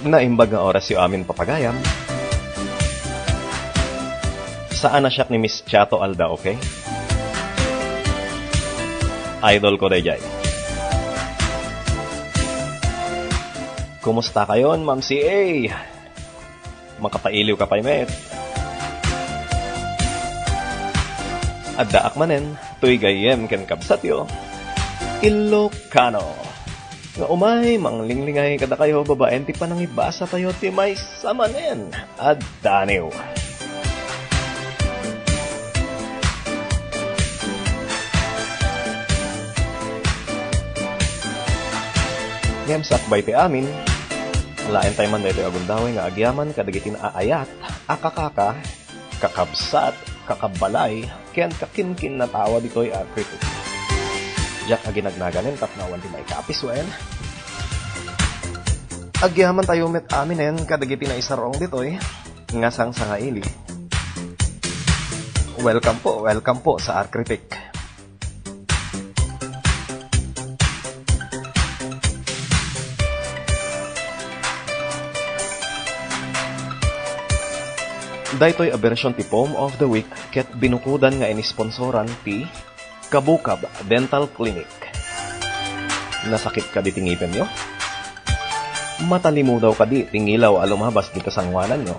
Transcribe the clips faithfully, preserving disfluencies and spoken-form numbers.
Naimbag nga orasyo amin, papagayam. Saan a siak ni Miss Chato Alda, okay? Idol ko daydiay. Kumusta kayon, Ma'am C A? Makapailiw ka pay met. Addaak manen, toy gayyem ken kabsatyo, Ilokano. Nga umay, manglinglingay kadakayo babaen ti panangibasatayo ti maysa manen a daniw. Ngem sakbay ti amin, alaentayo man daytoy a gundaway nga agyaman kadagiti naayat a kakaka, kakabsat, kakabbalay, ken kakinkinnatawa ditoy a kritik. Diak aginagnaganen tapno awan ti maikapis wen. Agyamantayo met aminen kadagiti naisarong ditoy nga sangsangaili. Welcome po, welcome po sa Art Critic. Daytoy a bersyon ti Poem of the Week ket binukodan nga inisponsoran ti Kabukab Dental Clinic. Nasakit kadi ti ngipenyo? Matalimudaw kadi ti ngilaw a lumabas dita sangoananyo?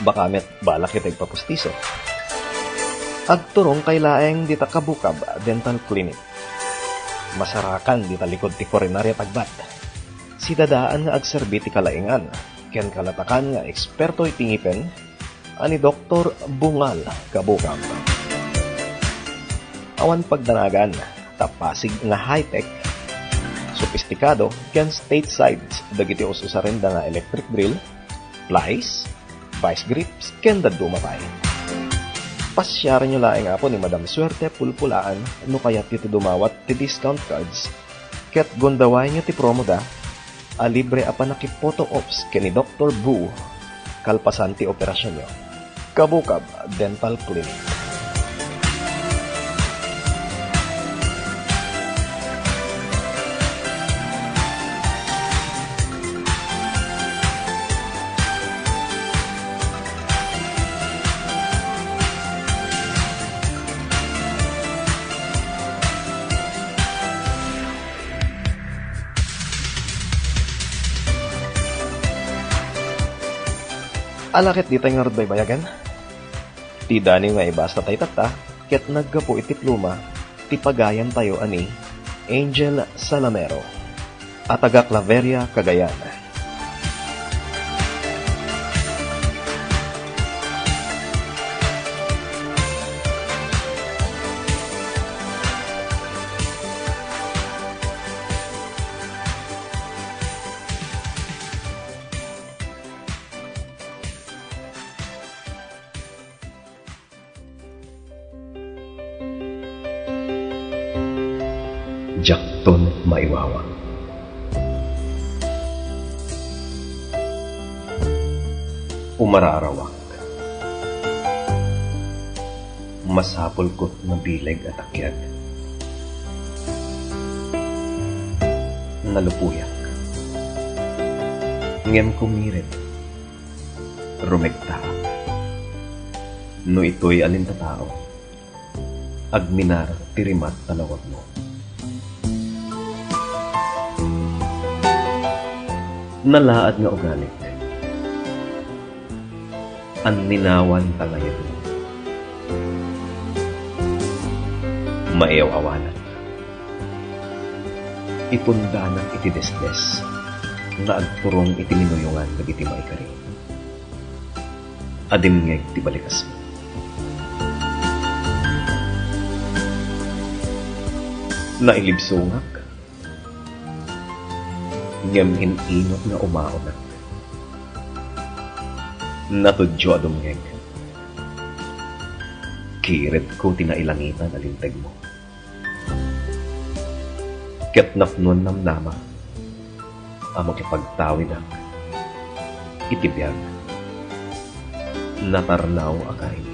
Baka met balak iti agpapustiso. Agturongkay laeng dita Kabukab Dental Clinic. Masarakan dita likod ti Corenaria Tagbat. Sidadaan nga agserbi ti kalaingan ken kalatakan nga eksperto iti ngipen a ni Doktor Bungal Kabukab. Awan pagdanagan, ta Pasig nga high-tech, sopistikado, ken stateside dagiti us-usarenda nga electric drill, plies, vice grips, ken dadduma pay. Pasiarenyo laeng, apo, ni Madam Suerte Pulpulaan no kayatyo ti dumawat ti discount cards, ket gundawayenyo ti promo da a libre a pannakiphoto ops ken ni Doktor Boo kalpasan ti operasionyo. Kabukab Dental Clinic. Ala ket ditay ngarud baybayagen? Ti daniw nga ibasa tay tatta ket naggapu iti pluma ti pagayantayo a ni Angel Salamero, a taga Claveria, Cagayan. Diakton maiwawa. Umararawak. Masapulkot nga bileg a takiag. Nalupoyak. Ngem kumirit. Rumegtaak. No itoy a lintatao, agminar ti rimat a lawagmo. Nalaad nga ugalik. Anninawan ta nga yadmo. Maiaw-awanak. Ipundanak iti desdes nga agturong iti minuyongan dagiti maikari. Adimngeg ti balikasmo. Nailibsongak, ngem in-inut nga umaonak. Natudyo a dumngeg. Kiiredko ti nailangitan a lintegmo. Ket napnon namnama a makipagtawidak iti biag. Natarnaw a karim.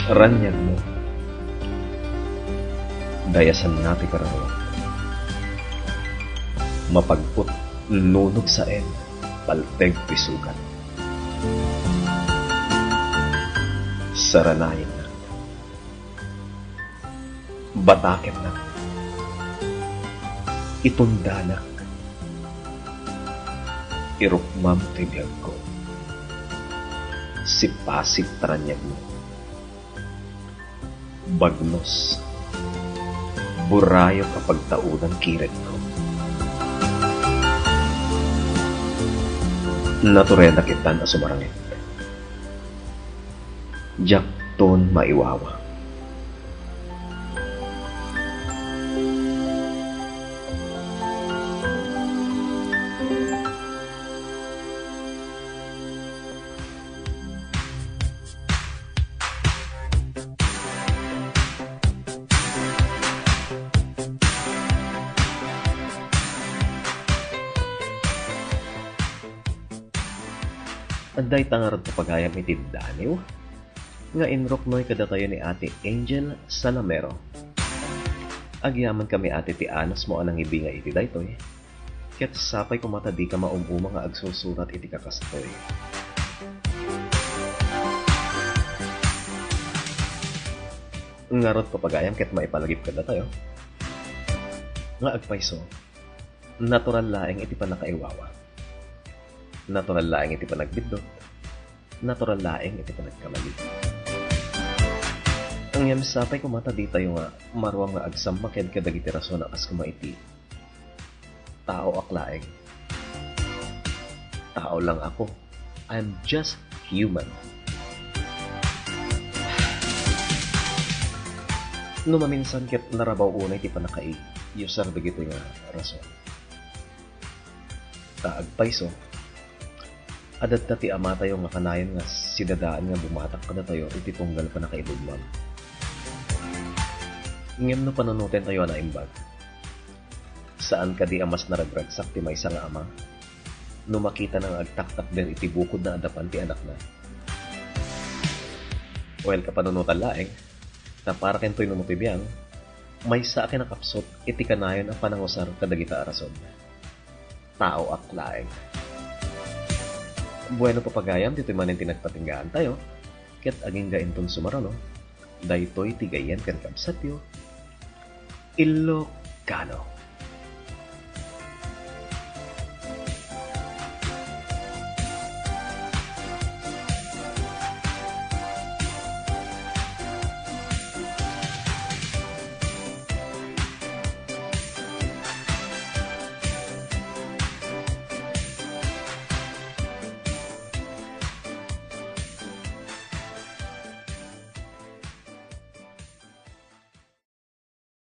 Raniagmo. Dayasanna ti kararuak. Mapagput nunogsaen, palteg ti sugat. Saranayennak. Batakennak. Itundanak. Irukmam ti biagko. Sipasip ti raniagmo. Bagnos. Burayok a pagtaudan kiredko. Naturenak itan a sumarangit. Diakton maiwawa. Adda ita ngarud papagayam iti daniw nga inruknoy kadatayo ni Ate Angel Salamero. Agyamankami, Ate, ti anusmo a nangibinga iti daytoy, ket sapay koma ta dika maum-uma nga agsursurat iti kakastoy. Ngarud, papagayam, ket maipalagip kadatayo nga agpayso, natural laeng iti pannakaiwawa. Natural laeng iti panagbiddut. Natural laeng iti panagkamali. Ngem sapay koma ta ditayo nga maruam nga agsammaked kadagiti rason a kas koma iti, "Taoak laeng. Tao lang ako. I'm just human." No maminsan ket narabaw unay ti pannakaiusar dagitoy nga rason. Ta agpayso, adda ti amatayo nga kanayon nga sidadaan nga bumatak kadatayo iti tunggal pannakaibugmam. Ngem no panunotentayo a naimbag, saan kadi a mas naragragsak ti maysa nga ama no makitana nga agtaktakder iti bukodna a dapan ti anakna? Well, kapanunotan laeng, ta para kentoy no ti biang, maysa a kinakapsut iti kanayon a panangusar kadagita a rason. Taoak laeng. Bueno, papagayam, ditoy manen ti nagpatinggaantayo, ket agingga inton sumaruno, daytoy ti gayyem ken kabsatyo, Ilokano.